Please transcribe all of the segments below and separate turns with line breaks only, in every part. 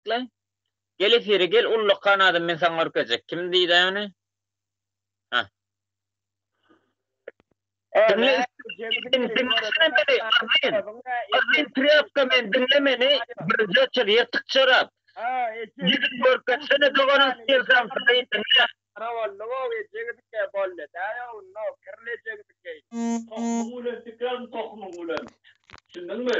Çyklaý. Gel efire gel ullakan adam men saňa görkezjek. Kim diýdä ony? Ha. Diňle diňlesene meni Azin. Azin trýapka men diňle meni birinji açar ýyrtyk çorap. Ýüzüň görkezsene doganyň siýersam saýyn diňle.
Tohumyň bilen sikerin tohumyň bilen. Düşündiňmi?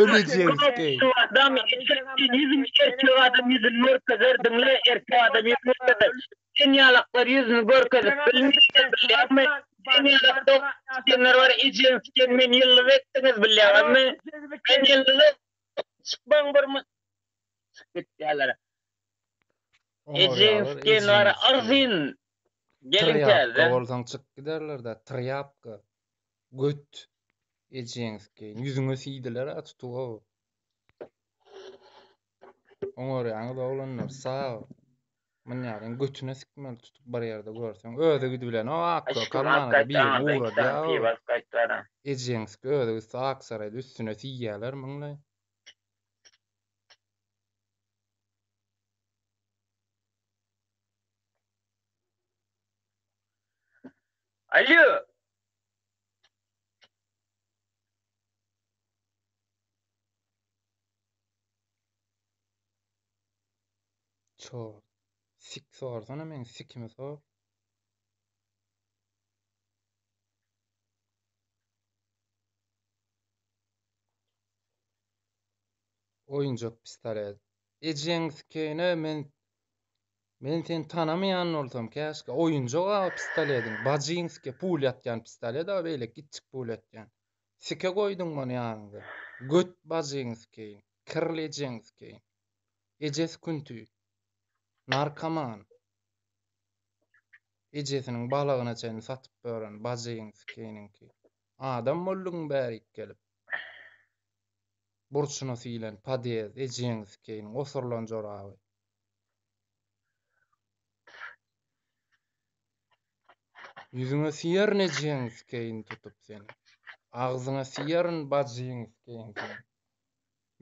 Ölejekdi.
Adam ýüzüni erkek adam ýüzüni görkezer diňle erkek adam ýüzüni görkezer. Sen ýalaklar ýüzüni görkezip bilmeýär bilýäňmi? Sen ýalak diýenler bar ejeň siken men ýyldyz etdiňiz bilýäňizmi? Men ýyldyz çykmaň bir çyk gitýärler. Ejeň siken bar arzyn gelin
Trýapka
täze.
bolsaň çyk giderler-dä trýapka. Göt ejeň sikeýin. Ýüzüňe siýdiler-ä tutup-ow. Oňarýaňyz oglanlar sag. Munýaryň götüne sikmeli tutup bir ýerde görseň. Özi gidibilenok ak
Aşkym alyp
kalmana-da
gaýtdy
birini
aňyrda iki sany
ugradýa-ow.
piwo alyp gaýtdy bara.
Ejeň sike özi gitse Aksaraýda üstüne siýýäler muňlaý.
Alýo.
Çor. Sik sorsana meň sikimi sor. Oýunjak pistolet. Ejeň sikeýine men Men seni tanamaýan bolsam käşgä oýunjak a pistolediň bajyň sike pul ýatýan pistolet a beýle kiçjik pul ýatýan. Sike goýduň muny ýanyňda. Göt bajyň sikeýin. Kirli ejeň sikeýin. Ejesi künti. Narkoman. Ejesiniň balagyna çenli satyp ýören bajyň sikeýiniňki. Adam bolduň bärik gelip. Burçuna silen podýezd ejeň sikeýiniň osurlan joraby. Ýüzüňe siýerin ejeň sikeýin tutup seni. Agzyňa siýerin bajyň sikeýin seni.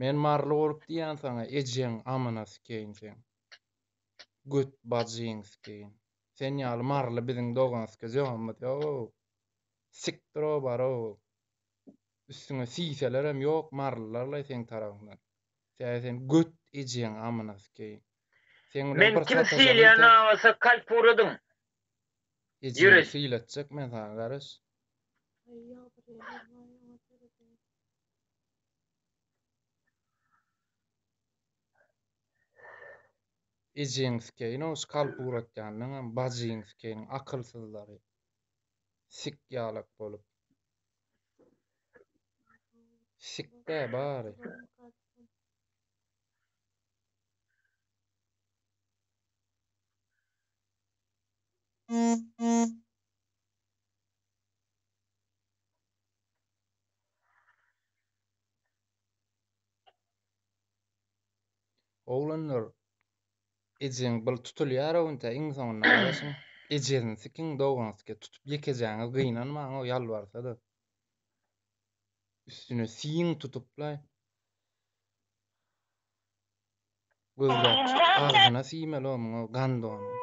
Men maryly bolup diýýän saňa ejeň amyna sikeýin seň. Göt bajyň sikeýin. Sen ýaly maryly biziň dogan sikejeomyz ýogow. Sikdir-ow bar-ow. Üstüňe siýselerem ýok marylylarlaý seň tarabyňdan. Sebäbi sen göt ejeň amyna sikeýin. Seň bilen
Men
bir
kim
sataşanyň
sylaýan
tä
bolsa kalp uradyň.
Ejeňi
Ýürek.
sylatjak men saňa garaş. Ejeň sikeýin o şu kalp uratýanyňam bajyň sikeýin akylsyzlary. Sik ýalak bolup. Sikdä bary. Oglanlar ejeň bil tutulýar öwüntä iň soňunda garaşyň ejesini sikiň doganyny sike tutup ýekejäňiz gynanmaň o ýalbarsada üstüne siň tutuplaý gözläp tutup agzyna siýmeli o muňa gandonyň.